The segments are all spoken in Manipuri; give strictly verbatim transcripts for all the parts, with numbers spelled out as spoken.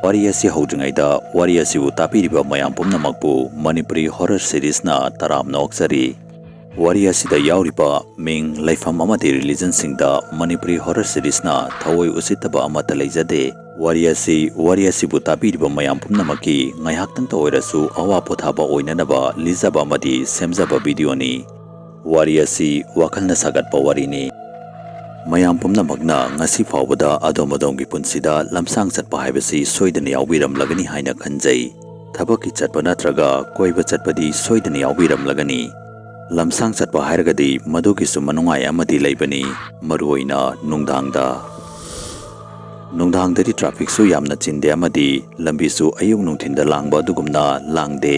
ꯋꯥꯔꯤ ꯑꯁꯤ ꯍꯧꯗ꯭ꯔꯤꯉꯩꯗ ꯋꯥꯔꯤ ꯑꯁꯤꯕꯨ ꯇꯥꯕꯤꯔꯤꯕ ꯃꯌꯥꯝ ꯄꯨꯝꯅꯃꯛꯄꯨ ꯃꯅꯤꯄꯨꯔꯤ horror seriesꯅ ꯇꯔꯥꯝꯅ ꯑꯣꯛꯆꯔꯤ꯫ ꯋꯥꯔꯤ ꯑꯁꯤꯗ ꯌꯥꯎꯔꯤꯕ ꯃꯤꯡ, ꯂꯩꯐꯝ ꯑꯃꯗꯤ religionꯁꯤꯡꯗ ꯃꯅꯤꯄꯨꯔꯤ horror seriesꯅ ꯊꯑꯣꯏ ꯎꯁꯤꯠꯇꯕ ꯑꯃꯠꯇ ꯂꯩꯖꯗꯦ꯫ ꯋꯥꯔꯤ ꯑꯁꯤ, ꯋꯥꯔꯤ ꯑꯁꯤꯕꯨ ꯇꯥꯕꯤꯔꯤꯕ ꯃꯌꯥꯝ ꯄꯨꯝꯅꯃꯛꯀꯤ ꯉꯥꯏꯍꯥꯛꯇꯪꯇ ꯑꯣꯏꯔꯁꯨ ꯑꯋꯥ ꯄꯣꯊꯥꯕ ꯑꯣꯏꯅꯅꯕ ꯂꯤꯖꯕ ꯑꯃꯗꯤ ꯁꯦꯝꯖꯕ videoꯅꯤ꯫ ꯋꯥꯔꯤ ꯑꯁꯤ ꯋꯥꯈꯜꯅ ꯁꯥꯒꯠꯄ ꯋꯥꯔꯤꯅꯤ꯫ ꯃꯌꯥꯝ ꯄꯨꯝꯅꯃꯛꯅ ꯉꯁꯤ ꯐꯥꯎꯕꯗ ꯑꯗꯣꯝ ꯑꯗꯣꯝꯒꯤ ꯄꯨꯟꯁꯤꯗ ꯂꯝꯁꯥꯡ ꯆꯠꯄ ꯍꯥꯏꯕꯁꯤ ꯁꯣꯏꯗꯅ ꯌꯥꯎꯕꯤꯔꯝꯂꯒꯅꯤ ꯍꯥꯏꯅ ꯈꯟꯖꯩ꯫ ꯊꯕꯛꯀꯤ ꯆꯠꯄ ꯅꯠꯇ꯭ꯔꯒ ꯀꯣꯏꯕ ꯆꯠꯄꯗꯤ ꯁꯣꯏꯗꯅ ꯌꯥꯎꯕꯤꯔꯝꯂꯒꯅꯤ꯫ ꯂꯝꯁꯥꯡ ꯆꯠꯄ ꯍꯥꯏꯔꯒꯗꯤ ꯃꯗꯨꯒꯤꯁꯨ ꯃꯅꯨꯡꯉꯥꯏ ꯑꯃꯗꯤ ꯂꯩꯕꯅꯤ꯫ ꯃꯔꯨꯑꯣꯏꯅ ꯅꯨꯡꯗꯥꯡꯗ꯫ ꯅꯨꯡꯗꯥꯡꯗꯗꯤ trafficꯁꯨ ꯌꯥꯝꯅ ꯆꯤꯟꯗꯦ ꯑꯃꯗꯤ ꯂꯝꯕꯤꯁꯨ ꯑꯌꯨꯛ ꯅꯨꯡꯊꯤꯟꯗ ꯂꯥꯡꯕ ꯑꯗꯨꯒꯨꯝꯅ ꯂꯥꯡꯗꯦ꯫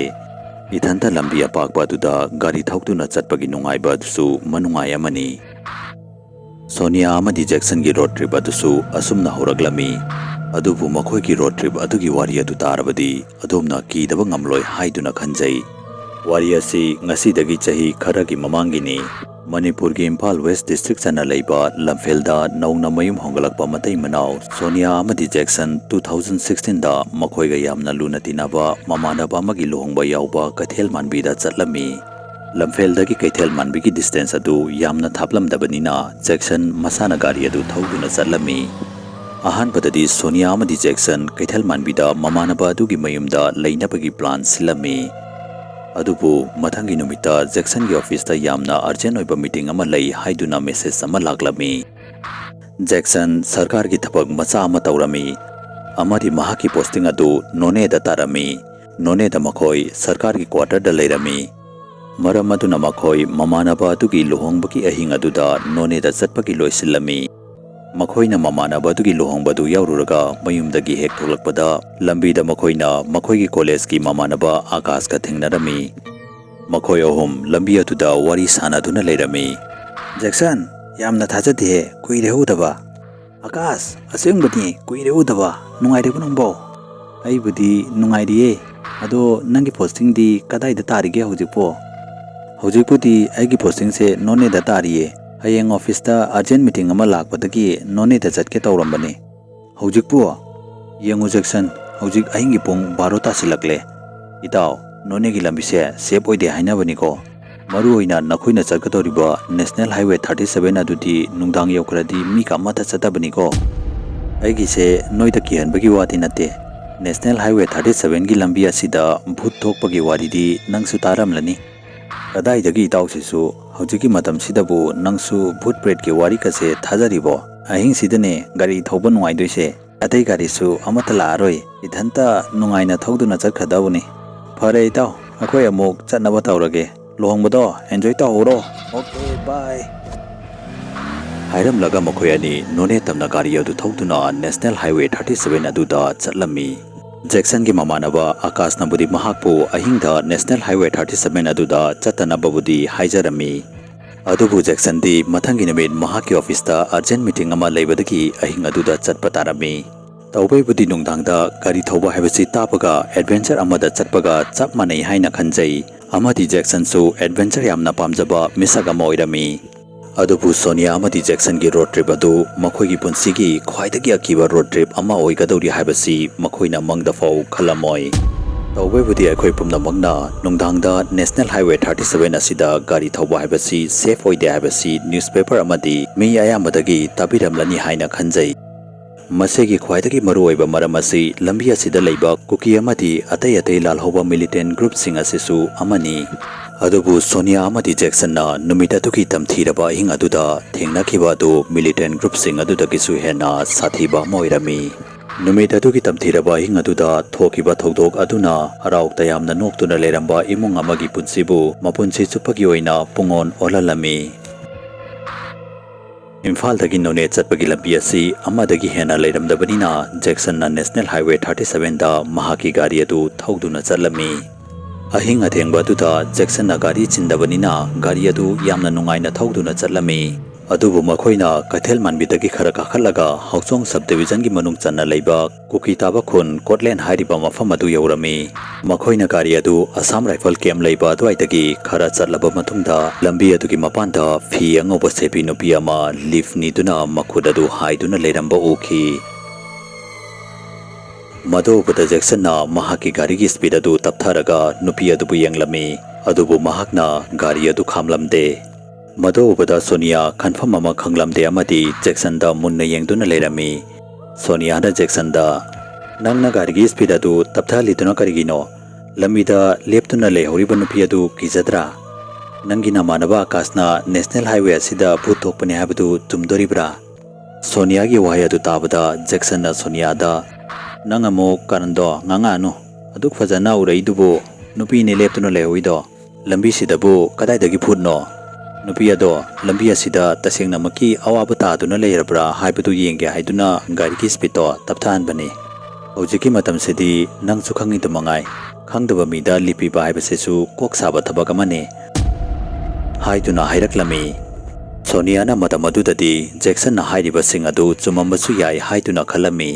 ꯏꯊꯟꯇ ꯂꯝꯕꯤ ꯑꯄꯥꯛꯄ ꯑꯗꯨꯗ ꯒꯥꯔꯤ ꯊꯧꯗꯨꯅ ꯆꯠꯄꯒꯤ ꯅꯨꯡꯉꯥꯏꯕ ꯑꯗꯨꯁꯨ ꯃꯅꯨꯡꯉꯥꯏ ꯑꯃꯅꯤ꯫ ꯁꯣꯅꯤꯌꯥ ꯑꯃꯗꯤ ꯖꯦꯛꯁꯟꯒꯤ road trip ꯑꯗꯨꯁꯨ ꯑꯁꯨꯝꯅ ꯍꯧꯔꯛꯂꯝꯃꯤ꯫ ꯑꯗꯨꯕꯨ ꯃꯈꯣꯏꯒꯤ road trip ꯑꯗꯨꯒꯤ ꯋꯥꯔꯤ ꯑꯗꯨ ꯇꯥꯔꯕꯗꯤ ꯑꯗꯣꯝꯅ ꯀꯤꯗꯕ ꯉꯝꯂꯣꯏ ꯍꯥꯏꯗꯨꯅ ꯈꯟꯖꯩ꯫ ꯋꯥꯔꯤ ꯑꯁꯤ ꯉꯁꯤꯗꯒꯤ ꯆꯍꯤ ꯈꯔꯒꯤ ꯃꯃꯥꯡꯒꯤꯅꯤ꯫ ꯃꯅꯤꯄꯨꯔꯒꯤ ꯏꯝꯐꯥꯜ West district ꯆꯟꯅ ꯂꯩꯕ ꯂꯝꯐꯦꯜꯗ ꯅꯧꯅ ꯃꯌꯨꯝ ꯍꯣꯡꯒꯠꯂꯛꯄ ꯃꯇꯩ ꯃꯅꯥꯎ ꯁꯣꯅꯤꯌꯥ ꯑꯃꯗꯤ ꯖꯦꯛꯁꯟ two thousand sixteenꯗ ꯃꯈꯣꯏꯒ ꯌꯥꯝꯅ ꯂꯨꯅ ꯇꯤꯟꯅꯕ ꯃꯃꯥꯟꯅꯕ ꯑꯃꯒꯤ ꯂꯨꯍꯣꯡꯕ ꯌꯥꯎꯕ ꯀꯩꯊꯦꯜ ꯃꯥꯟꯕꯤꯗ ꯆꯠꯂꯝꯃꯤ꯫ ꯂꯝꯐꯦꯜꯗꯒꯤ ꯀꯩꯊꯦꯜ ꯃꯥꯟꯕꯤꯒꯤ distance ꯑꯗꯨ ꯌꯥꯝꯅ ꯊꯥꯞꯂꯝꯗꯕꯅꯤꯅ ꯖꯦꯛꯁꯟ ꯃꯁꯥꯅ ꯒꯥꯔꯤ ꯑꯗꯨ ꯊꯧꯗꯨꯅ ꯆꯠꯂꯝꯃꯤ꯫ ꯑꯍꯥꯟꯕꯗꯗꯤ ꯁꯣꯅꯤꯌꯥ ꯑꯃꯗꯤ ꯖꯦꯛꯁꯟ ꯀꯩꯊꯦꯜ ꯃꯥꯟꯕꯤꯗ ꯃꯃꯥꯟꯅꯕ ꯑꯗꯨꯒꯤ ꯃꯌꯨꯝꯗ ꯂꯩꯅꯕꯒꯤ plan ꯁꯤꯜꯂꯝꯃꯤ꯫ ꯑꯗꯨꯕꯨ ꯃꯊꯪꯒꯤ ꯅꯨꯃꯤꯠꯇ ꯖꯦꯛꯁꯟꯒꯤ officeꯇ ꯌꯥꯝꯅ urgent ꯑꯣꯏꯕ meeting ꯑꯃ ꯂꯩ ꯍꯥꯏꯗꯨꯅ message ꯑꯃ ꯂꯥꯛꯂꯝꯃꯤ꯫ ꯖꯦꯛꯁꯟ ꯁꯔꯀꯥꯔꯒꯤ ꯊꯕꯛ ꯃꯆꯥ ꯑꯃ ꯇꯧꯔꯝꯃꯤ ꯑꯃꯗꯤ ꯃꯍꯥꯛꯀꯤ posting ꯑꯗꯨ ꯅꯣꯅꯦꯗ ꯇꯥꯔꯝꯃꯤ꯫ ꯅꯣꯅꯦꯗ ꯃꯈꯣꯏ ꯁꯔꯀꯥꯔꯒꯤ quarterꯗ ꯂꯩꯔꯝꯃꯤ꯫ ꯃꯔꯝ ꯑꯗꯨꯅ ꯃꯈꯣꯏ ꯃꯃꯥꯟꯅꯕ ꯑꯗꯨꯒꯤ ꯂꯨꯍꯣꯡꯕꯒꯤ ꯑꯍꯤꯡ ꯑꯗꯨꯗ ꯅꯣꯅꯦꯗ ꯆꯠꯄꯒꯤ ꯂꯣꯏꯁꯤꯜꯂꯝꯃꯤ꯫ ꯃꯈꯣꯏꯅ ꯃꯃꯥꯟꯅꯕ ꯑꯗꯨꯒꯤ ꯂꯨꯍꯣꯡꯕꯗꯨ ꯌꯥꯎꯔꯨꯔꯒ ꯃꯌꯨꯝꯗꯒꯤ ꯍꯦꯛ ꯊꯣꯛꯂꯛꯄꯗ ꯂꯝꯕꯤꯗ ꯃꯈꯣꯏꯅ ꯃꯈꯣꯏꯒꯤ collegeꯀꯤ ꯃꯃꯥꯟꯅꯕ ꯑꯥꯀꯥꯁꯀ ꯊꯦꯡꯅꯔꯝꯃꯤ꯫ ꯃꯈꯣꯏ ꯑꯍꯨꯝ ꯂꯝꯕꯤ ꯑꯗꯨꯗ ꯋꯥꯔꯤ ꯁꯥꯟꯅꯗꯨꯅ ꯂꯩꯔꯝꯃꯤ꯫ ꯖꯦꯛꯁꯟ, ꯌꯥꯝꯅ ꯊꯥꯖꯗꯦꯍꯦ, ꯀꯨꯏꯔꯦ ꯎꯗꯕ꯫ ꯑꯥꯀꯥꯁ, ꯑꯁꯦꯡꯕꯅꯤ, ꯀꯨꯏꯔꯦ ꯎꯗꯕ꯫ ꯅꯨꯡꯉꯥꯏꯔꯤꯕꯣ ꯅꯪꯕꯣ? ꯑꯩꯕꯨꯗꯤ ꯅꯨꯡꯉꯥꯏꯔꯤꯌꯦ꯫ ꯑꯗꯣ ꯅꯪꯒꯤ postingꯗꯤ ꯀꯗꯥꯏꯗ ꯇꯥꯔꯤꯒꯦ ꯍꯧꯖꯤꯛꯄꯣ? ꯍꯧꯖꯤꯛꯄꯨꯗꯤ ꯑꯩꯒꯤ postingꯁꯦ ꯅꯣꯅꯦꯗ ꯇꯥꯔꯤꯌꯦ꯫ ꯍꯌꯦꯡ officeꯇ urgent meeting ꯑꯃ ꯂꯥꯛꯄꯗꯒꯤ ꯅꯣꯅꯦꯗ ꯆꯠꯀꯦ ꯇꯧꯔꯝꯕꯅꯦ꯫ ꯍꯧꯖꯤꯛꯄꯨ? ꯌꯦꯡꯉꯨ ꯖꯦꯛꯁꯟ, ꯍꯧꯖꯤꯛ ꯑꯍꯤꯡꯒꯤ ꯄꯨꯡ ꯕꯥꯔꯣ ꯇꯥꯁꯤꯜꯂꯛꯂꯦ꯫ ꯏꯇꯥꯎ, ꯅꯣꯅꯦꯒꯤ ꯂꯝꯕꯤꯁꯦ ꯁꯦꯐ ꯑꯣꯏꯗꯦ ꯍꯥꯏꯅꯕꯅꯤꯀꯣ꯫ ꯃꯔꯨ ꯑꯣꯏꯅ ꯅꯈꯣꯏꯅ ꯆꯠꯀꯗꯧꯔꯤꯕ ꯅꯦꯁꯅꯦꯜ ꯍꯥꯏꯋꯦ ꯊꯥꯔꯇꯤ ꯁꯚꯦꯟ ꯑꯗꯨꯗꯤ ꯅꯨꯡꯗꯥꯡ ꯌꯧꯈ꯭ꯔꯗꯤ ꯃꯤꯒ ꯑꯃꯠꯇ ꯆꯠꯇꯕꯅꯤꯀꯣ꯫ ꯑꯩꯒꯤꯁꯦ ꯅꯣꯏꯗ ꯀꯤꯍꯟꯕꯒꯤ ꯋꯥꯗꯤ ꯅꯠꯇꯦ꯫ ꯅꯦꯁꯅꯦꯜ ꯍꯥꯏꯋꯦ ꯊꯥꯔꯇꯤ ꯁꯚꯦꯟꯒꯤ ꯂꯝꯕꯤ ꯑꯁꯤꯗ ꯚꯨꯠ ꯊꯣꯛꯄꯒꯤ ꯋꯥꯔꯤꯗꯤ ꯅꯪꯁꯨ ꯇꯥꯔꯝꯂꯅꯤ꯫ ꯀꯗꯥꯏꯗꯒꯤ ꯏꯇꯥꯎꯁꯤꯁꯨ, ꯍꯧꯖꯤꯛꯀꯤ ꯃꯇꯝꯁꯤꯗꯕꯨ ꯅꯪꯁꯨ ꯚꯨꯠ ꯄ꯭ꯔꯦꯠꯀꯤ ꯋꯥꯔꯤꯒꯁꯦ ꯊꯥꯖꯔꯤꯕꯣ? ꯑꯍꯤꯡꯁꯤꯗꯅꯦ ꯒꯥꯔꯤ ꯊꯧꯕ ꯅꯨꯡꯉꯥꯏꯗꯣꯏꯁꯦ꯫ ꯑꯇꯩ ꯒꯥꯔꯤꯁꯨ ꯑꯃꯠꯇ ꯂꯥꯛꯑꯔꯣꯏ꯫ ꯏꯊꯟꯇ ꯅꯨꯡꯉꯥꯏꯅ ꯊꯧꯗꯨꯅ ꯆꯠꯈ꯭ꯔꯗꯧꯕꯅꯤ꯫ ꯐꯔꯦ ꯏꯇꯥꯎ, ꯑꯩꯈꯣꯏ ꯑꯃꯨꯛ ꯆꯠꯅꯕ ꯇꯧꯔꯒꯦ꯫ ꯂꯨꯍꯣꯡꯕꯗꯣ ꯑꯦꯟꯖꯣꯏ ꯇꯧꯍꯧꯔꯣ꯫ ꯑꯣꯀꯦ, ꯕꯥꯏ꯫ ꯍꯥꯏꯔꯝꯂꯒ ꯃꯈꯣꯏ ꯑꯅꯤ ꯅꯣꯅꯦ ꯇꯝꯅ ꯒꯥꯔꯤ ꯑꯗꯨ ꯊꯧꯗꯨꯅ ꯅꯦꯁꯅꯦꯜ ꯍꯥꯏꯋꯦ ꯊꯥꯔꯇꯤ ꯁꯚꯦꯟ ꯑꯗꯨꯗ ꯆꯠꯂꯝꯃꯤ꯫ ꯖꯦꯛꯁꯟꯒꯤ ꯃꯃꯥꯟꯅꯕ ꯑꯀꯥꯁꯅꯕꯨꯗꯤ ꯃꯍꯥꯛꯄꯨ ꯑꯍꯤꯡꯗ ꯅꯦꯁꯅꯦꯜ ꯍꯥꯏꯋꯦ ꯊꯥꯔꯇꯤ ꯁꯚꯦꯟ ꯑꯗꯨꯗ ꯆꯠꯇꯅꯕꯕꯨꯗꯤ ꯍꯥꯏꯖꯔꯝꯃꯤ꯫ ꯑꯗꯨꯕꯨ ꯖꯦꯛꯁꯟꯗꯤ ꯃꯊꯪꯒꯤ ꯅꯨꯃꯤꯠ ꯃꯍꯥꯛꯀꯤ ꯑꯣꯐꯤꯁꯇ ꯑꯔꯖꯦꯟ ꯃꯤꯇꯤꯡ ꯑꯃ ꯂꯩꯕꯗꯒꯤ ꯑꯍꯤꯡ ꯑꯗꯨꯗ ꯆꯠꯄ ꯇꯥꯔꯝꯃꯤ꯫ ꯇꯧꯕꯩꯕꯨꯗꯤ ꯅꯨꯡꯗꯥꯡꯗ ꯒꯥꯔꯤ ꯊꯧꯕ ꯍꯥꯏꯕꯁꯤ ꯇꯥꯕꯒ ꯑꯦꯗꯚꯦꯟꯆꯔ ꯑꯃꯗ ꯆꯠꯄꯒ ꯆꯞ ꯃꯥꯟꯅꯩ ꯍꯥꯏꯅ ꯈꯟꯖꯩ, ꯑꯃꯗꯤ ꯖꯦꯛꯁꯟꯁꯨ ꯑꯦꯗꯚꯦꯟꯆꯔ ꯌꯥꯝꯅ ꯄꯥꯝꯖꯕ ꯃꯤꯁꯛ ꯑꯃ ꯑꯣꯏꯔꯝꯃꯤ꯫ ꯑꯗꯨꯕꯨ ꯁꯣꯅꯤꯌꯥ ꯑꯃꯗꯤ ꯖꯦꯛꯁꯟꯒꯤ ꯔꯣꯗ ꯇ꯭ꯔꯤꯞ ꯑꯗꯨ ꯃꯈꯣꯏꯒꯤ ꯄꯨꯟꯁꯤꯒꯤ ꯈ꯭ꯋꯥꯏꯗꯒꯤ ꯑꯀꯤꯕ ꯔꯣꯗ ꯇ꯭ꯔꯤꯞ ꯑꯃ ꯑꯣꯏꯒꯗꯧꯔꯤ ꯍꯥꯏꯕꯁꯤ ꯃꯈꯣꯏꯅ ꯃꯪꯗꯐꯥꯎ ꯈꯜꯂꯝꯃꯣꯏ꯫ ꯇꯧꯕꯩꯕꯨꯗꯤ ꯑꯩꯈꯣꯏ ꯄꯨꯝꯅꯃꯛꯅ ꯅꯨꯡꯗꯥꯡꯗ ꯅꯦꯁꯅꯦꯜ ꯍꯥꯏꯋꯦ ꯊꯥꯔꯇꯤ ꯁꯚꯦꯟ ꯑꯁꯤꯗ ꯒꯥꯔꯤ ꯊꯧꯕ ꯍꯥꯏꯕꯁꯤ ꯁꯦꯐ ꯑꯣꯏꯗꯦ ꯍꯥꯏꯕꯁꯤ ꯅ꯭ꯌꯨꯁꯄꯦꯄꯔ ꯑꯃꯗꯤ ꯃꯤ ꯑꯌꯥꯝꯕꯗꯒꯤ ꯇꯥꯕꯤꯔꯝꯂꯅꯤ ꯍꯥꯏꯅ ꯈꯟꯖꯩ꯫ ꯃꯁꯤꯒꯤ ꯈ꯭ꯋꯥꯏꯗꯒꯤ ꯃꯔꯨꯑꯣꯏꯕ ꯃꯔꯝ ꯑꯁꯤ ꯂꯝꯕꯤ ꯑꯁꯤꯗ ꯂꯩꯕ ꯀꯨꯀꯤ ꯑꯃꯗꯤ ꯑꯇꯩ ꯑꯇꯩ ꯂꯥꯜꯍꯧꯕ ꯃꯤꯂꯤꯇꯦꯟ ꯒ꯭ꯔꯨꯞꯁꯤꯡ ꯑꯁꯤꯁꯨ ꯑꯃꯅꯤ꯫ ꯑꯗꯨꯕꯨ ꯁꯣꯅꯤꯌꯥ ꯑꯃꯗꯤ ꯖꯦꯛꯁꯟꯅ ꯅꯨꯃꯤꯠ ꯑꯗꯨꯒꯤ ꯇꯝꯊꯤꯔꯕ ꯑꯍꯤꯡ ꯑꯗꯨꯗ ꯊꯦꯡꯅꯈꯤꯕ ꯑꯗꯨ ꯃꯤꯂꯤꯇꯦꯟ ꯒ꯭ꯔꯨꯞꯁꯤꯡ ꯑꯗꯨꯗꯒꯤꯁꯨ ꯍꯦꯟꯅ ꯁꯥꯊꯤꯕ ꯑꯃ ꯑꯣꯏꯔꯝꯃꯤ꯫ ꯅꯨꯃꯤꯠ ꯑꯗꯨꯒꯤ ꯇꯝꯊꯤꯔꯕ ꯑꯍꯤꯡ ꯑꯗꯨꯗ ꯊꯣꯛꯈꯤꯕ ꯊꯧꯗꯣꯛ ꯑꯗꯨꯅ ꯍꯔꯥꯎ ꯇꯌꯥꯝꯅ ꯅꯣꯛꯇꯨꯅ ꯂꯩꯔꯝꯕ ꯏꯃꯨꯡ ꯑꯃꯒꯤ ꯄꯨꯟꯁꯤꯕꯨ ꯃꯄꯨꯟꯁꯤ ꯆꯨꯞꯄꯒꯤ ꯑꯣꯏꯅ ꯄꯨꯡꯑꯣꯟ ꯑꯣꯜꯍꯜꯂꯝꯃꯤ꯫ ꯏꯝꯐꯥꯜꯗꯒꯤ ꯅꯣꯅꯦ ꯆꯠꯄꯒꯤ ꯂꯝꯕꯤ ꯑꯁꯤ ꯑꯃꯗꯒꯤ ꯍꯦꯟꯅ ꯂꯩꯔꯝꯗꯕꯅꯤꯅ ꯖꯦꯛꯁꯟꯅ ꯅꯦꯁꯅꯦꯜ ꯍꯥꯏꯋꯦ ꯊꯥꯔꯇꯤ ꯁꯚꯦꯟꯗ ꯃꯍꯥꯛꯀꯤ ꯒꯥꯔꯤ ꯑꯗꯨ ꯊꯧꯗꯨꯅ ꯆꯠꯂꯝꯃꯤ꯫ ꯑꯍꯤꯡ ꯑꯊꯦꯡꯕ ꯑꯗꯨꯗ ꯖꯦꯛꯁꯟꯅ ꯒꯥꯔꯤ ꯆꯤꯟꯗꯕꯅꯤꯅ ꯒꯥꯔꯤ ꯑꯗꯨ ꯌꯥꯝꯅ ꯅꯨꯡꯉꯥꯏꯅ ꯊꯧꯗꯨꯅ ꯆꯠꯂꯝꯃꯤ꯫ ꯑꯗꯨꯕꯨ ꯃꯈꯣꯏꯅ ꯀꯩꯊꯦꯜ ꯃꯥꯟꯕꯤꯗꯒꯤ ꯈꯔ ꯀꯥꯈꯠꯂꯒ ꯍꯥꯎꯆꯣꯡ ꯁꯕ ꯗꯤꯕꯤꯖꯟꯒꯤ ꯃꯅꯨꯡ ꯆꯟꯅ ꯂꯩꯕ ꯀꯨꯀꯤ ꯇꯥꯕ ꯈꯨꯟ ꯀꯣꯠꯂꯦꯟ ꯍꯥꯏꯔꯤꯕ ꯃꯐꯝ ꯑꯗꯨ ꯌꯧꯔꯝꯃꯤ꯫ ꯃꯈꯣꯏꯅ ꯒꯥꯔꯤ ꯑꯗꯨ ꯑꯁꯥꯝ ꯔꯥꯏꯐꯜ ꯀꯦꯝꯞ ꯂꯩꯕ ꯑꯗꯨꯋꯥꯏꯗꯒꯤ ꯈꯔ ꯆꯠꯂꯕ ꯃꯇꯨꯡꯗ ꯂꯝꯕꯤ ꯑꯗꯨꯒꯤ ꯃꯄꯥꯟꯗ ꯐꯤ ꯑꯉꯧꯕ ꯁꯦꯠꯄꯤ ꯅꯨꯄꯤ ꯑꯃ ꯂꯤꯐ ꯅꯤꯗꯨꯅ ꯃꯈꯨꯠ ꯑꯗꯨ ꯍꯥꯏꯗꯨꯅ ꯂꯩꯔꯝꯕ ꯎꯈꯤ꯫ ꯃꯗꯨ ꯎꯕꯗ ꯖꯦꯛꯁꯟꯅ ꯃꯍꯥꯛꯀꯤ ꯒꯥꯔꯤꯒꯤ ꯁ꯭ꯄꯤꯗ ꯑꯗꯨ ꯇꯞꯊꯔꯒ ꯅꯨꯄꯤ ꯑꯗꯨꯕꯨ ꯌꯦꯡꯂꯝꯃꯤ꯫ ꯑꯗꯨꯕꯨ ꯃꯍꯥꯛꯅ ꯒꯥꯔꯤ ꯑꯗꯨ ꯈꯥꯝꯂꯝꯗꯦ꯫ ꯃꯗꯨ ꯎꯕꯗ ꯁꯣꯅꯤꯌꯥ ꯈꯟꯐꯝ ꯑꯃ ꯈꯪꯂꯝꯗꯦ ꯑꯃꯗꯤ ꯖꯦꯛꯁꯟꯗ ꯃꯨꯟꯅ ꯌꯦꯡꯗꯨꯅ ꯂꯩꯔꯝꯃꯤ꯫ ꯁꯣꯅꯤꯌꯥꯅ ꯖꯦꯛꯁꯟꯗ, "ꯅꯪꯅ ꯒꯥꯔꯤꯒꯤ ꯁ꯭ꯄꯤꯗ ꯑꯗꯨ ꯇꯞꯊꯍꯜꯂꯤꯗꯨꯅ ꯀꯔꯤꯒꯤꯅꯣ? ꯂꯝꯕꯤꯗ ꯂꯦꯞꯇꯨꯅ ꯂꯩꯍꯧꯔꯤꯕ ꯅꯨꯄꯤ ꯑꯗꯨ ꯀꯤꯖꯗ꯭ꯔꯥ? ꯅꯪꯒꯤ ꯅꯃꯥꯟꯅꯕ ꯑꯀꯥꯁꯅ ꯅꯦꯁꯅꯦꯜ ꯍꯥꯏꯋꯦ ꯑꯁꯤꯗ ꯚꯨꯠ ꯊꯣꯛꯄꯅꯤ ꯍꯥꯏꯕꯗꯨ ꯆꯨꯝꯗꯣꯔꯤꯕ꯭ꯔꯥ?" ꯁꯣꯅꯤꯌꯥꯒꯤ ꯋꯥꯍꯩ ꯑꯗꯨ ꯇꯥꯕꯗ ꯖꯦꯛꯁꯟꯅ ꯁꯣꯅꯤꯌꯥꯗ, "ꯅꯪ ꯑꯃꯨꯛ ꯀꯔꯟꯗꯣ ꯉꯥꯡꯉꯛꯑꯅꯨ꯫ ꯑꯗꯨꯛ ꯐꯖꯅ ꯎꯔꯛꯏꯗꯨꯕꯨ ꯅꯨꯄꯤꯅꯦ ꯂꯦꯞꯇꯨꯅ ꯂꯩꯍꯧꯏꯗꯣ꯫ ꯂꯝꯕꯤꯁꯤꯗꯕꯨ ꯀꯗꯥꯏꯗꯒꯤ ꯚꯨꯠꯅꯣ? ꯅꯨꯄꯤ ꯑꯗꯣ ꯂꯝꯕꯤ ꯑꯁꯤꯗ ꯇꯁꯦꯡꯅꯃꯛꯀꯤ ꯑꯋꯥꯕ ꯇꯥꯗꯨꯅ ꯂꯩꯔꯕ꯭ꯔꯥ ꯍꯥꯏꯕꯗꯨ ꯌꯦꯡꯒꯦ ꯍꯥꯏꯗꯨꯅ ꯒꯥꯔꯤꯒꯤ ꯁ꯭ꯄꯤꯗꯇꯣ ꯇꯞꯊꯍꯟꯕꯅꯤ꯫ ꯍꯧꯖꯤꯛꯀꯤ ꯃꯇꯝꯁꯤꯗꯤ ꯅꯪꯁꯨ ꯈꯪꯉꯤꯗꯨ ꯃꯉꯥꯏ, ꯈꯪꯗꯕ ꯃꯤꯗ ꯂꯤꯞꯄꯤꯕ ꯍꯥꯏꯕꯁꯤꯁꯨ ꯀꯣꯛ ꯁꯥꯕ ꯊꯕꯛ ꯑꯃꯅꯤ" ꯍꯥꯏꯗꯨꯅ ꯍꯥꯏꯔꯛꯂꯝꯃꯤ꯫ ꯁꯣꯅꯤꯌꯥꯅ ꯃꯇꯝ ꯑꯗꯨꯗꯗꯤ ꯖꯦꯛꯁꯟꯅ ꯍꯥꯏꯔꯤꯕꯁꯤꯡ ꯑꯗꯨ ꯆꯨꯝꯃꯝꯕꯁꯨ ꯌꯥꯏ ꯍꯥꯏꯗꯨꯅ ꯈꯜꯂꯝꯃꯤ꯫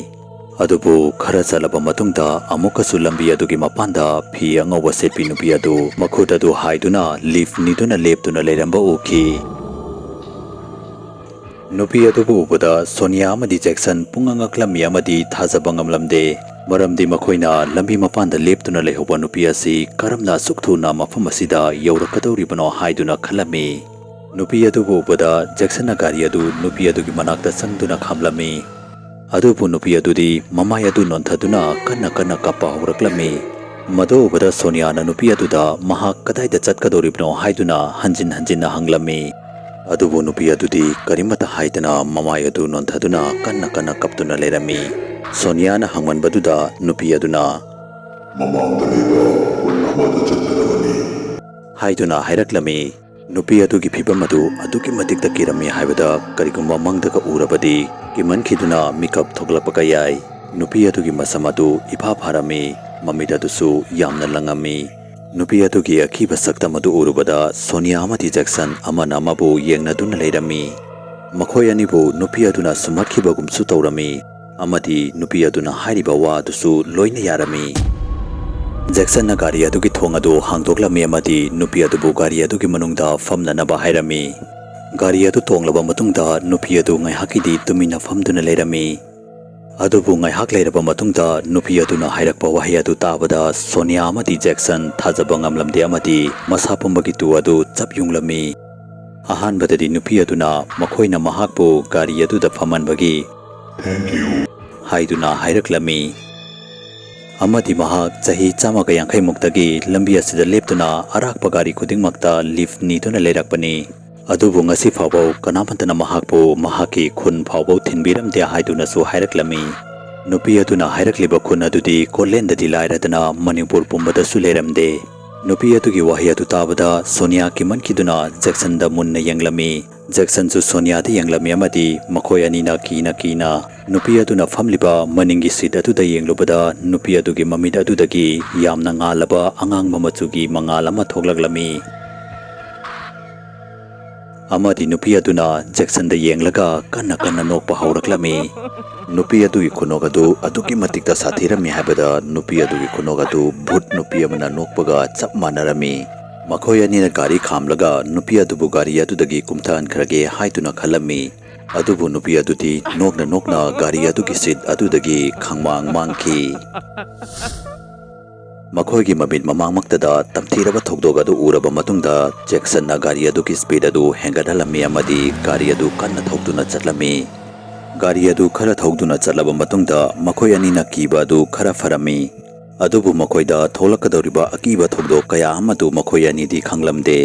ꯑꯗꯨꯕꯨ ꯈꯔ ꯆꯠꯂꯕ ꯃꯇꯨꯡꯗ ꯑꯃꯨꯛꯀꯁꯨ ꯂꯝꯕꯤ ꯑꯗꯨꯒꯤ ꯃꯄꯥꯟꯗ ꯐꯤ ꯑꯉꯧꯕ ꯁꯦꯠꯄꯤ ꯅꯨꯄꯤ ꯑꯗꯨ ꯃꯈꯨꯠ ꯑꯗꯨ ꯍꯥꯏꯗꯨꯅ ꯂꯤꯐ ꯅꯤꯗꯨꯅ ꯂꯦꯞꯇꯨꯅ ꯂꯩꯔꯝꯕ ꯎꯈꯤ꯫ ꯅꯨꯄꯤ ꯑꯗꯨꯕꯨ ꯎꯕꯗ ꯁꯣꯅꯤꯌꯥ ꯑꯃꯗꯤ ꯖꯦꯛꯁꯟ ꯄꯨꯡꯉꯛ ꯉꯛꯂꯝꯃꯤ ꯑꯃꯗꯤ ꯊꯥꯖꯕ ꯉꯝꯂꯝꯗꯦ꯫ ꯃꯔꯝꯗꯤ ꯃꯈꯣꯏꯅ ꯂꯝꯕꯤ ꯃꯄꯥꯟꯗ ꯂꯦꯞꯇꯨꯅ ꯂꯩꯍꯧꯕ ꯅꯨꯄꯤ ꯑꯁꯤ ꯀꯔꯝꯅ ꯑꯁꯨꯛ ꯊꯨꯅ ꯃꯐꯝ ꯑꯁꯤꯗ ꯌꯧꯔꯛꯀꯗꯧꯔꯤꯕꯅꯣ ꯍꯥꯏꯗꯨꯅ ꯈꯜꯂꯝꯃꯤ꯫ ꯅꯨꯄꯤ ꯑꯗꯨꯕꯨ ꯎꯕꯗ ꯖꯦꯛꯁꯟꯅ ꯒꯥꯔꯤ ꯑꯗꯨ ꯅꯨꯄꯤ ꯑꯗꯨꯒꯤ ꯃꯅꯥꯛꯇ ꯆꯪꯗꯨꯅ ꯈꯥꯝꯂꯝꯃꯤ꯫ ꯑꯗꯨꯕꯨ ꯅꯨꯄꯤ ꯑꯗꯨꯗꯤ ꯃꯃꯥꯏ ꯑꯗꯨ ꯅꯣꯟꯊꯗꯨꯅ ꯀꯟꯅ ꯀꯟꯅ ꯀꯞꯄ ꯍꯧꯔꯛꯂꯝꯃꯤ꯫ ꯃꯗꯨ ꯎꯕꯗ ꯁꯣꯅꯤꯌꯥꯅ ꯅꯨꯄꯤ ꯑꯗꯨꯗ ꯃꯍꯥꯛ ꯀꯗꯥꯏꯗ ꯆꯠꯀꯗꯧꯔꯤꯕꯅꯣ ꯍꯥꯏꯗꯨꯅ ꯍꯟꯖꯤꯟ ꯍꯟꯖꯤꯟꯅ ꯍꯪꯂꯝꯃꯤ꯫ ꯑꯗꯨꯕꯨ ꯅꯨꯄꯤ ꯑꯗꯨꯗꯤ ꯀꯔꯤꯃꯠꯇ ꯍꯥꯏꯗꯅ ꯃꯃꯥꯏ ꯑꯗꯨ ꯅꯣꯟꯊꯗꯨꯅ ꯀꯟꯅ ꯀꯟꯅ ꯀꯞꯇꯨꯅ ꯂꯩꯔꯝꯃꯤ꯫ ꯁꯣꯅꯤꯌꯥꯅ ꯍꯪꯃꯟꯕꯗꯨꯗ ꯅꯨꯄꯤ ꯑꯗꯨꯅ, "ꯃꯃꯥꯡꯗ ꯂꯩꯕ ꯈꯨꯟ ꯑꯃꯗ ꯆꯠꯀꯗꯕꯅꯤ" ꯍꯥꯏꯗꯨꯅ ꯍꯥꯏꯔꯛꯂꯝꯃꯤ꯫ ꯅꯨꯄꯤ ꯑꯗꯨꯒꯤ ꯐꯤꯕꯝ ꯑꯗꯨ ꯑꯗꯨꯛꯀꯤ ꯃꯇꯤꯛꯇ ꯀꯤꯔꯝꯃꯤ ꯍꯥꯏꯕꯗ ꯀꯔꯤꯒꯨꯝꯕ ꯃꯪꯗꯒ ꯎꯔꯕꯗꯤ ꯀꯤꯃꯟꯈꯤꯗꯨꯅ ꯃꯤꯀꯞ ꯊꯣꯛꯂꯛꯄꯒ ꯌꯥꯏ꯫ ꯅꯨꯄꯤ ꯑꯗꯨꯒꯤ ꯃꯁꯝ ꯑꯗꯨ ꯏꯐꯥ ꯐꯥꯔꯝꯃꯤ, ꯃꯃꯤꯠ ꯑꯗꯨꯁꯨ ꯌꯥꯝꯅ ꯂꯪꯉꯝꯃꯤ꯫ ꯅꯨꯄꯤ ꯑꯗꯨꯒꯤ ꯑꯀꯤꯕ ꯁꯛꯇꯝ ꯑꯗꯨ ꯎꯔꯨꯕꯗ ꯁꯣꯅꯤꯌꯥ ꯑꯃꯗꯤ ꯖꯦꯛꯁꯟ ꯑꯃꯅ ꯑꯃꯕꯨ ꯌꯦꯡꯅꯗꯨꯅ ꯂꯩꯔꯝꯃꯤ꯫ ꯃꯈꯣꯏ ꯑꯅꯤꯕꯨ ꯅꯨꯄꯤ ꯑꯗꯨꯅ ꯁꯨꯝꯍꯠꯈꯤꯕꯒꯨꯝꯁꯨ ꯇꯧꯔꯝꯃꯤ꯫ ꯑꯃꯗꯤ ꯅꯨꯄꯤ ꯑꯗꯨꯅ ꯍꯥꯏꯔꯤꯕ ꯋꯥ ꯑꯗꯨꯁꯨ ꯂꯣꯏꯅ ꯌꯥꯔꯝꯃꯤ꯫ ꯖꯦꯛꯁꯟꯅ ꯒꯥꯔꯤ ꯑꯗꯨꯒꯤ ꯊꯣꯡ ꯑꯗꯨ ꯍꯥꯡꯗꯣꯛꯂꯝꯃꯤ ꯑꯃꯗꯤ ꯅꯨꯄꯤ ꯑꯗꯨꯕꯨ ꯒꯥꯔꯤ ꯑꯗꯨꯒꯤ ꯃꯅꯨꯡꯗ ꯐꯝꯅꯅꯕ ꯍꯥꯏꯔꯝꯃꯤ꯫ ꯒꯥꯔꯤ ꯑꯗꯨ ꯇꯣꯡꯂꯕ ꯃꯇꯨꯡꯗ ꯅꯨꯄꯤ ꯑꯗꯨ ꯉꯥꯏꯍꯥꯛꯀꯤꯗꯤ ꯇꯨꯃꯤꯟꯅ ꯐꯝꯗꯨꯅ ꯂꯩꯔꯝꯃꯤ꯫ ꯑꯗꯨꯕꯨ ꯉꯥꯏꯍꯥꯛ ꯂꯩꯔꯕ ꯃꯇꯨꯡꯗ ꯅꯨꯄꯤ ꯑꯗꯨꯅ ꯍꯥꯏꯔꯛꯄ ꯋꯥꯍꯩ ꯑꯗꯨ ꯇꯥꯕꯗ ꯁꯣꯅꯤꯌꯥ ꯑꯃꯗꯤ ꯖꯦꯛꯁꯟ ꯊꯥꯖꯕ ꯉꯝꯂꯝꯗꯦ ꯑꯃꯗꯤ ꯃꯁꯥ ꯄꯨꯝꯕꯒꯤ ꯇꯨ ꯑꯗꯨ ꯆꯞ ꯌꯨꯡꯂꯝꯃꯤ꯫ ꯑꯍꯥꯟꯕꯗꯗꯤ ꯅꯨꯄꯤ ꯑꯗꯨꯅ ꯃꯈꯣꯏꯅ ꯃꯍꯥꯛꯄꯨ ꯒꯥꯔꯤ ꯑꯗꯨꯗ ꯐꯝꯍꯟꯕꯒꯤ "Thank you" ꯍꯥꯏꯗꯨꯅ ꯍꯥꯏꯔꯛꯂꯝꯃꯤ꯫ ꯑꯃꯗꯤ ꯃꯍꯥꯛ ꯆꯍꯤ ꯆꯥꯝꯃꯒ ꯌꯥꯡꯈꯩ ꯃꯨꯛꯇꯒꯤ ꯂꯝꯕꯤ ꯑꯁꯤꯗ ꯂꯦꯞꯇꯨꯅ ꯑꯔꯥꯛꯄ ꯒꯥꯔꯤ ꯈꯨꯗꯤꯡꯃꯛꯇ ꯂꯤꯐ ꯅꯤꯗꯨꯅ ꯂꯩꯔꯛꯄꯅꯤ꯫ ꯑꯗꯨꯕꯨ ꯉꯁꯤ ꯐꯥꯎꯕ ꯀꯅꯥꯃꯠꯇꯅ ꯃꯍꯥꯛꯄꯨ ꯃꯍꯥꯛꯀꯤ ꯈꯨꯟ ꯐꯥꯎꯕ ꯊꯤꯟꯕꯤꯔꯝꯗꯦ ꯍꯥꯏꯗꯨꯅꯁꯨ ꯍꯥꯏꯔꯛꯂꯝꯃꯤ꯫ ꯅꯨꯄꯤ ꯑꯗꯨꯅ ꯍꯥꯏꯔꯛꯂꯤꯕ ꯈꯨꯟ ꯑꯗꯨꯗꯤ ꯀꯣꯠꯂꯦꯟꯗꯗꯤ ꯂꯥꯏꯔꯗꯅ ꯃꯅꯤꯄꯨꯔ ꯄꯨꯝꯕꯗꯁꯨ ꯂꯩꯔꯝꯗꯦ꯫ ꯅꯨꯄꯤ ꯑꯗꯨꯒꯤ ꯋꯥꯍꯩ ꯑꯗꯨ ꯇꯥꯕꯗ ꯁꯣꯅꯤꯌꯥ ꯀꯤꯃꯟꯈꯤꯗꯨꯅ ꯖꯦꯛꯁꯟꯗ ꯃꯨꯟꯅ ꯌꯦꯡꯂꯝꯃꯤ꯫ ꯖꯦꯛꯁꯟꯁꯨ ꯁꯣꯅꯤꯌꯥꯗ ꯌꯦꯡꯂꯝꯃꯤ ꯑꯃꯗꯤ ꯃꯈꯣꯏ ꯑꯅꯤꯅ ꯀꯤꯅ ꯀꯤꯅ ꯅꯨꯄꯤ ꯑꯗꯨꯅ ꯐꯝꯂꯤꯕ ꯃꯅꯤꯡꯒꯤ ꯁꯤꯠ ꯑꯗꯨꯗ ꯌꯦꯡꯂꯨꯕꯗ ꯅꯨꯄꯤ ꯑꯗꯨꯒꯤ ꯃꯃꯤꯠ ꯑꯗꯨꯗꯒꯤ ꯌꯥꯝꯅ ꯉꯥꯜꯂꯕ ꯑꯉꯥꯡꯕ ꯃꯆꯨꯒꯤ ꯃꯉꯥꯜ ꯑꯃ ꯊꯣꯛꯂꯛꯂꯝꯃꯤ꯫ ꯑꯃꯗꯤ ꯅꯨꯄꯤ ꯑꯗꯨꯅ ꯖꯦꯛꯁꯟꯗ ꯌꯦꯡꯂꯒ ꯀꯟꯅ ꯀꯟꯅ ꯅꯣꯛꯄ ꯍꯧꯔꯛꯂꯝꯃꯤ꯫ ꯅꯨꯄꯤ ꯑꯗꯨꯒꯤ ꯈꯨꯅꯣꯛ ꯑꯗꯨ ꯑꯗꯨꯛꯀꯤ ꯃꯇꯤꯛꯇ ꯁꯥꯊꯤꯔꯝꯃꯤ ꯍꯥꯏꯕꯗ ꯅꯨꯄꯤ ꯑꯗꯨꯒꯤ ꯈꯨꯅꯣꯛ ꯑꯗꯨ ꯚꯨꯠ ꯅꯨꯄꯤ ꯑꯃꯅ ꯅꯣꯛꯄꯒ ꯆꯞ ꯃꯥꯟꯅꯔꯝꯃꯤ꯫ ꯃꯈꯣꯏ ꯑꯅꯤꯅ ꯒꯥꯔꯤ ꯈꯥꯝꯂꯒ ꯅꯨꯄꯤ ꯑꯗꯨꯕꯨ ꯒꯥꯔꯤ ꯑꯗꯨꯗꯒꯤ ꯀꯨꯝꯊꯍꯟꯈ꯭ꯔꯒꯦ ꯍꯥꯏꯗꯨꯅ ꯈꯜꯂꯝꯃꯤ꯫ ꯑꯗꯨꯕꯨ ꯅꯨꯄꯤ ꯑꯗꯨꯗꯤ ꯅꯣꯛꯅ ꯅꯣꯛꯅ ꯒꯥꯔꯤ ꯑꯗꯨꯒꯤ ꯁꯤꯠ ꯑꯗꯨꯗꯒꯤ ꯈꯪꯃꯥꯡ ꯃꯥꯡꯈꯤ꯫ ꯃꯈꯣꯏꯒꯤ ꯃꯃꯤꯠ ꯃꯃꯥꯡꯃꯛꯇꯗ ꯇꯝꯊꯤꯔꯕ ꯊꯧꯗꯣꯛ ꯑꯗꯨ ꯎꯔꯕ ꯃꯇꯨꯡꯗ ꯖꯦꯛꯁꯟꯅ ꯒꯥꯔꯤ ꯑꯗꯨꯒꯤ ꯁ꯭ꯄꯤꯗ ꯑꯗꯨ ꯍꯦꯟꯒꯠꯍꯜꯂꯝꯃꯤ ꯑꯃꯗꯤ ꯒꯥꯔꯤ ꯑꯗꯨ ꯀꯟꯅ ꯊꯧꯗꯨꯅ ꯆꯠꯂꯝꯃꯤ꯫ ꯒꯥꯔꯤ ꯑꯗꯨ ꯈꯔ ꯊꯧꯗꯨꯅ ꯆꯠꯂꯕ ꯃꯇꯨꯡꯗ ꯃꯈꯣꯏ ꯑꯅꯤꯅ ꯀꯤꯕ ꯑꯗꯨ ꯈꯔ ꯐꯔꯝꯃꯤ꯫ ꯑꯗꯨꯕꯨ ꯃꯈꯣꯏꯗ ꯊꯣꯛꯂꯛꯀꯗꯧꯔꯤꯕ ꯑꯀꯤꯕ ꯊꯧꯗꯣꯛ ꯀꯌꯥ ꯑꯃꯗꯨ ꯃꯈꯣꯏ ꯑꯅꯤꯗꯤ ꯈꯪꯂꯝꯗꯦ꯫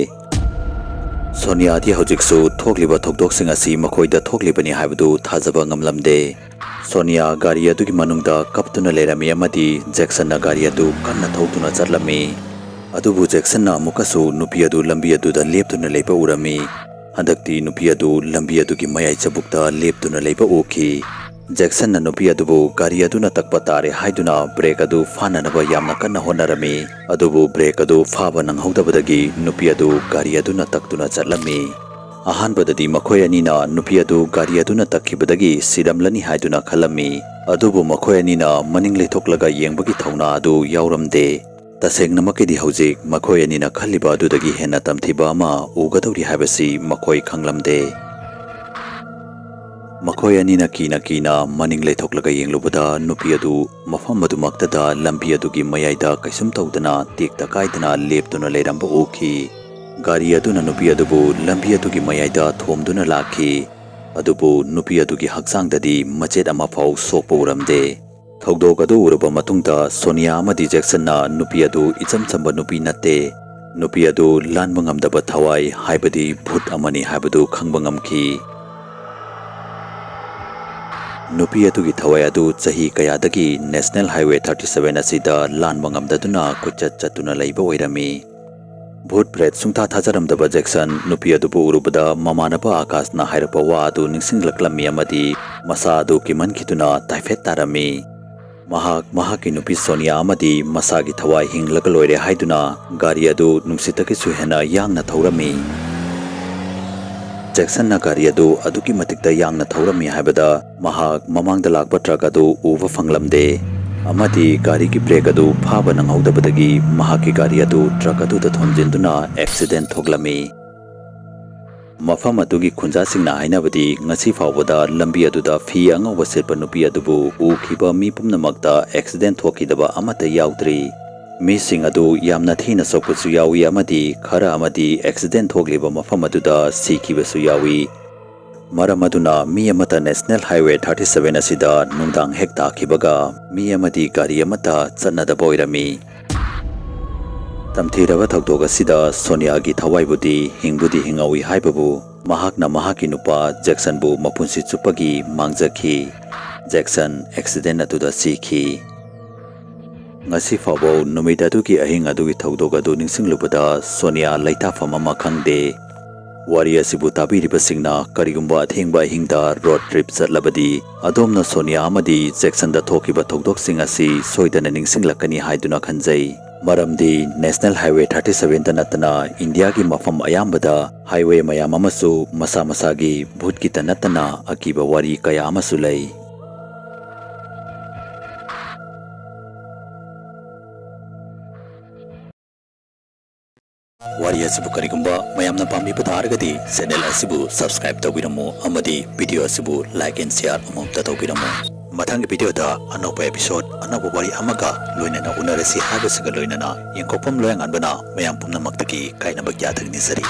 ꯁꯣꯅꯤꯌꯥꯗꯤ ꯍꯧꯖꯤꯛꯁꯨ ꯊꯣꯛꯂꯤꯕ ꯊꯧꯗꯣꯛꯁꯤꯡ ꯑꯁꯤ ꯃꯈꯣꯏꯗ ꯊꯣꯛꯂꯤꯕꯅꯤ ꯍꯥꯏꯕꯗꯨ ꯊꯥꯖꯕ ꯉꯝꯂꯝꯗꯦ꯫ ꯁꯣꯅꯤꯌꯥ ꯒꯥꯔꯤ ꯑꯗꯨꯒꯤ ꯃꯅꯨꯡꯗ ꯀꯞꯇꯨꯅ ꯂꯩꯔꯝꯃꯤ ꯑꯃꯗꯤ ꯖꯦꯛꯁꯟꯅ ꯒꯥꯔꯤ ꯑꯗꯨ ꯀꯟꯅ ꯊꯧꯗꯨꯅ ꯆꯠꯂꯝꯃꯤ꯫ ꯑꯗꯨꯕꯨ ꯖꯦꯛꯁꯟꯅ ꯑꯃꯨꯛꯀꯁꯨ ꯅꯨꯄꯤ ꯑꯗꯨ ꯂꯝꯕꯤ ꯑꯗꯨꯗ ꯂꯦꯞꯇꯨꯅ ꯂꯩꯕ ꯎꯔꯝꯃꯤ꯫ ꯍꯟꯗꯛꯇꯤ ꯅꯨꯄꯤ ꯑꯗꯨ ꯂꯝꯕꯤ ꯑꯗꯨꯒꯤ ꯃꯌꯥꯏ ꯆꯕꯨꯛꯇ ꯂꯦꯞꯇꯨꯅ ꯂꯩꯕ ꯎꯈꯤ꯫ ꯖꯦꯛꯁꯟꯅ ꯅꯨꯄꯤ ꯑꯗꯨꯕꯨ ꯒꯥꯔꯤ ꯑꯗꯨꯅ ꯇꯛꯄ ꯇꯥꯔꯦ ꯍꯥꯏꯗꯨꯅ ꯕ꯭ꯔꯦꯛ ꯑꯗꯨ ꯐꯥꯅꯅꯕ ꯌꯥꯝꯅ ꯀꯟꯅ ꯍꯣꯠꯅꯔꯝꯃꯤ꯫ ꯑꯗꯨꯕꯨ ꯕ꯭ꯔꯦꯛ ꯑꯗꯨ ꯐꯥꯕ ꯅꯪꯍꯧꯗꯕꯗꯒꯤ ꯅꯨꯄꯤ ꯑꯗꯨ ꯒꯥꯔꯤ ꯑꯗꯨꯅ ꯇꯛꯇꯨꯅ ꯆꯠꯂꯝꯃꯤ꯫ ꯑꯍꯥꯟꯕꯗꯗꯤ ꯃꯈꯣꯏ ꯑꯅꯤꯅ ꯅꯨꯄꯤ ꯑꯗꯨ ꯒꯥꯔꯤ ꯑꯗꯨꯅ ꯇꯛꯈꯤꯕꯗꯒꯤ ꯁꯤꯔꯝꯂꯅꯤ ꯍꯥꯏꯗꯨꯅ ꯈꯜꯂꯝꯃꯤ꯫ ꯑꯗꯨꯕꯨ ꯃꯈꯣꯏ ꯑꯅꯤꯅ ꯃꯅꯤꯡ ꯂꯩꯊꯣꯛꯂꯒ ꯌꯦꯡꯕꯒꯤ ꯊꯧꯅꯥ ꯑꯗꯨ ꯌꯥꯎꯔꯝꯗꯦ꯫ ꯇꯁꯦꯡꯅꯃꯛꯀꯤꯗꯤ ꯍꯧꯖꯤꯛ ꯃꯈꯣꯏ ꯑꯅꯤꯅ ꯈꯜꯂꯤꯕ ꯑꯗꯨꯗꯒꯤ ꯍꯦꯟꯅ ꯇꯝꯊꯤꯕ ꯑꯃ ꯎꯒꯗꯧꯔꯤ ꯍꯥꯏꯕꯁꯤ ꯃꯈꯣꯏ ꯈꯪꯂꯝꯗꯦ꯫ ꯃꯈꯣꯏ ꯑꯅꯤꯅ ꯀꯤꯅ ꯀꯤꯅ ꯃꯅꯤꯡ ꯂꯩꯊꯣꯛꯂꯒ ꯌꯦꯡꯂꯨꯕꯗ, ꯅꯨꯄꯤ ꯑꯗꯨ ꯃꯐꯝ ꯑꯗꯨꯃꯛꯇꯗ ꯂꯝꯕꯤ ꯑꯗꯨꯒꯤ ꯃꯌꯥꯏꯗ ꯀꯩꯁꯨꯝ ꯇꯧꯗꯅ ꯇꯦꯛꯇ ꯀꯥꯏꯗꯅ ꯂꯦꯞꯇꯨꯅ ꯂꯩꯔꯝꯕ ꯎꯈꯤ꯫ ꯒꯥꯔꯤ ꯑꯗꯨꯅ ꯅꯨꯄꯤ ꯑꯗꯨꯕꯨ ꯂꯝꯕꯤ ꯑꯗꯨꯒꯤ ꯃꯌꯥꯏꯗ ꯊꯣꯝꯗꯨꯅ ꯂꯥꯛꯈꯤ꯫ ꯑꯗꯨꯕꯨ ꯅꯨꯄꯤ ꯑꯗꯨꯒꯤ ꯍꯛꯆꯥꯡꯗꯗꯤ ꯃꯆꯦꯠ ꯑꯃꯐꯥꯎ ꯁꯣꯛꯄ ꯎꯔꯝꯗꯦ꯫ ꯊꯧꯗꯣꯛ ꯑꯗꯨ ꯎꯔꯕ ꯃꯇꯨꯡꯗ, ꯁꯣꯅꯤꯌꯥ ꯑꯃꯗꯤ ꯖꯦꯛꯁꯟꯅ ꯅꯨꯄꯤ ꯑꯗꯨ ꯏꯆꯝ ꯆꯝꯕ ꯅꯨꯄꯤ ꯅꯠꯇꯦ, ꯅꯨꯄꯤ ꯑꯗꯨ ꯂꯥꯟꯕ ꯉꯝꯗꯕ ꯊꯋꯥꯏ, ꯍꯥꯏꯕꯗꯤ ꯚꯨꯠ ꯑꯃꯅꯤ ꯍꯥꯏꯕꯗꯨ ꯈꯪꯕ ꯉꯝꯈꯤ꯫ ꯅꯨꯄꯤ ꯑꯗꯨꯒꯤ ꯊꯋꯥꯏ ꯑꯗꯨ ꯆꯍꯤ ꯀꯌꯥꯗꯒꯤ National Highway thirty seven ꯑꯁꯤꯗ ꯂꯥꯟꯕ ꯉꯝꯗꯗꯨꯅ ꯀꯣꯏꯆꯠ ꯆꯠꯇꯨꯅ ꯂꯩꯕ ꯑꯣꯏꯔꯝꯃꯤ꯫ ꯚꯨꯠ ꯄ꯭ꯔꯦꯠ ꯁꯨꯡꯊꯥ ꯊꯥꯖꯔꯝꯗꯕ ꯖꯦꯛꯁꯟ ꯅꯨꯄꯤ ꯑꯗꯨꯕꯨ ꯎꯔꯨꯕꯗ ꯃꯃꯥꯟꯅꯕ ꯑꯥꯀꯥꯁꯅ ꯍꯥꯏꯔꯛꯄ ꯋꯥ ꯑꯗꯨ ꯅꯤꯡꯁꯤꯡꯂꯛꯂꯝꯃꯤ ꯑꯃꯗꯤ ꯃꯁꯥ ꯑꯗꯨ ꯀꯤꯃꯟꯈꯤꯗꯨꯅ ꯇꯥꯏꯐꯦꯠ ꯇꯥꯔꯝꯃꯤ꯫ ꯃꯍꯥꯛ ꯃꯍꯥꯛꯀꯤ ꯅꯨꯄꯤ ꯁꯣꯅꯤꯌꯥ ꯑꯃꯗꯤ ꯃꯁꯥꯒꯤ ꯊꯋꯥꯏ ꯍꯤꯡꯂꯒ ꯂꯣꯏꯔꯦ ꯍꯥꯏꯗꯨꯅ ꯒꯥꯔꯤ ꯑꯗꯨ ꯅꯨꯡꯁꯤꯠꯇꯒꯤꯁꯨ ꯍꯦꯟꯅ ꯌꯥꯡꯅ ꯊꯧꯔꯝꯃꯤ꯫ ꯖꯦꯛꯁꯟꯅ ꯒꯥꯔꯤ ꯑꯗꯨ ꯑꯗꯨꯛꯀꯤ ꯃꯇꯤꯛꯇ ꯌꯥꯡꯅ ꯊꯧꯔꯝꯃꯤ ꯍꯥꯏꯕꯗ ꯃꯍꯥꯛ ꯃꯃꯥꯡꯗ ꯂꯥꯛꯄ ꯇ꯭ꯔꯛ ꯑꯗꯨ ꯎꯕ ꯐꯪꯂꯝꯗꯦ ꯑꯃꯗꯤ ꯒꯥꯔꯤꯒꯤ ꯕ꯭ꯔꯦꯛ ꯑꯗꯨ ꯐꯥꯕ ꯅꯪꯍꯧꯗꯕꯗꯒꯤ ꯃꯍꯥꯛꯀꯤ ꯒꯥꯔꯤ ꯑꯗꯨ ꯇ꯭ꯔꯛ ꯑꯗꯨꯗ ꯊꯣꯝꯖꯤꯟꯗꯨꯅ ꯑꯦꯛꯁꯤꯗꯦꯟ ꯊꯣꯛꯂꯝꯃꯤ꯫ ꯃꯐꯝ ꯑꯗꯨꯒꯤ ꯈꯨꯟꯖꯥꯁꯤꯡꯅ ꯍꯥꯏꯅꯕꯗꯤ, ꯉꯁꯤ ꯐꯥꯎꯕꯗ ꯂꯝꯕꯤ ꯑꯗꯨꯗ ꯐꯤ ꯑꯉꯧꯕ ꯁꯦꯠꯄ ꯅꯨꯄꯤ ꯑꯗꯨꯕꯨ ꯎꯈꯤꯕ ꯃꯤ ꯄꯨꯝꯅꯃꯛꯇ ꯑꯦꯛꯁꯤꯗꯦꯟ ꯊꯣꯛꯈꯤꯗꯕ ꯑꯃꯠꯇ ꯌꯥꯎꯗ꯭ꯔꯤ꯫ ꯃꯤꯁꯤꯡ ꯑꯗꯨ ꯌꯥꯝꯅ ꯊꯤꯅ ꯁꯣꯛꯄꯁꯨ ꯌꯥꯎꯏ ꯑꯃꯗꯤ ꯈꯔ ꯑꯃꯗꯤ ꯑꯦꯛꯁꯤꯗꯦꯟ ꯊꯣꯛꯂꯤꯕ ꯃꯐꯝ ꯑꯗꯨꯗ ꯁꯤꯈꯤꯕꯁꯨ ꯌꯥꯎꯏ꯫ ꯃꯔꯝ ꯑꯗꯨꯅ ꯃꯤ ꯑꯃꯠꯇ National Highway thirty seven ꯑꯁꯤꯗ ꯅꯨꯡꯗꯥꯡ ꯍꯦꯛ ꯇꯥꯈꯤꯕꯒ ꯃꯤ ꯑꯃꯗꯤ ꯒꯥꯔꯤ ꯑꯃꯠꯇ ꯆꯠꯅꯗꯕ ꯑꯣꯏꯔꯝꯃꯤ꯫ ꯇꯝꯊꯤꯔꯕ ꯊꯧꯗꯣꯛ ꯑꯁꯤꯗ ꯁꯣꯅꯤꯌꯥꯒꯤ ꯊꯋꯥꯏꯕꯨꯗꯤ ꯍꯤꯡꯕꯨꯗꯤ ꯍꯤꯡꯍꯧꯏ ꯍꯥꯏꯕꯕꯨ ꯃꯍꯥꯛꯅ ꯃꯍꯥꯛꯀꯤ ꯅꯨꯄꯥ ꯖꯦꯛꯁꯟꯕꯨ ꯃꯄꯨꯟꯁꯤ ꯆꯨꯞꯄꯒꯤ ꯃꯥꯡꯖꯈꯤ꯫ ꯖꯦꯛꯁꯟ ꯑꯦꯛꯁꯤꯗꯦꯟ ꯑꯗꯨꯗ ꯁꯤꯈꯤ꯫ ꯉꯁꯤ ꯐꯥꯎꯕ ꯅꯨꯃꯤꯠ ꯑꯗꯨꯒꯤ ꯑꯍꯤꯡ ꯑꯗꯨꯒꯤ ꯊꯧꯗꯣꯛ ꯑꯗꯨ ꯅꯤꯡꯁꯤꯡꯂꯨꯕꯗ ꯁꯣꯅꯤꯌꯥ ꯂꯩꯇꯥꯐꯝ ꯑꯃ ꯈꯪꯗꯦ꯫ ꯋꯥꯔꯤ ꯑꯁꯤꯕꯨ ꯇꯥꯕꯤꯔꯤꯕꯁꯤꯡꯅ ꯀꯔꯤꯒꯨꯝꯕ ꯑꯊꯦꯡꯕ ꯑꯍꯤꯡꯗ ꯔꯣꯗ ꯇ꯭ꯔꯤꯞ ꯆꯠꯂꯕꯗꯤ, ꯑꯗꯣꯝꯅ ꯁꯣꯅꯤꯌꯥ ꯑꯃꯗꯤ ꯖꯦꯛꯁꯟꯗ ꯊꯣꯛꯈꯤꯕ ꯊꯧꯗꯣꯛꯁꯤꯡ ꯑꯁꯤ ꯁꯣꯏꯗꯅ ꯅꯤꯡꯁꯤꯡꯂꯛꯀꯅꯤ ꯍꯥꯏꯗꯨꯅ ꯈꯟꯖꯩ꯫ ꯃꯔꯝꯗꯤ National Highway thirty seven ꯗ ꯅꯠꯇꯅ ꯏꯟꯗꯤꯌꯥꯒꯤ ꯃꯐꯝ ꯑꯌꯥꯝꯕꯗ highway ꯃꯌꯥꯝ ꯑꯃꯁꯨ ꯃꯁꯥ ꯃꯁꯥꯒꯤ ꯚꯨꯠꯀꯤꯇ ꯅꯠꯇꯅ ꯑꯀꯤꯕ ꯋꯥꯔꯤ ꯀꯌꯥ ꯑꯃꯁꯨ ꯂꯩ꯫ ꯋꯥꯔꯤ ꯑꯁꯤꯕꯨ ꯀꯔꯤꯒꯨꯝꯕ ꯃꯌꯥꯝꯅ ꯄꯥꯝꯕꯤꯕ ꯇꯥꯔꯒꯗꯤ channel ꯑꯁꯤꯕꯨ subscribe ꯇꯧꯕꯤꯔꯝꯃꯨ ꯑꯃꯗꯤ video ꯑꯁꯤꯕꯨ like and share ꯑꯃꯃꯝꯇ ꯇꯧꯕꯤꯔꯝꯃꯨ꯫ ꯃꯊꯪꯒꯤ video ꯗ ꯑꯅꯧꯕ episode, ꯑꯅꯧꯕ ꯋꯥꯔꯤ ꯑꯃꯒ ꯂꯣꯏꯅꯅ ꯎꯅꯔꯁꯤ ꯍꯥꯏꯕꯁꯤꯒ ꯂꯣꯏꯅꯅ ꯌꯦꯡꯊꯣꯛꯐꯝ ꯂꯣꯌꯥꯉꯥꯟꯕꯅ ꯃꯌꯥꯝ ꯄꯨꯝꯅꯃꯛꯇꯒꯤ ꯀꯥꯏꯅꯕ ꯌꯥꯊꯪ ꯅꯤꯖꯔꯤ꯫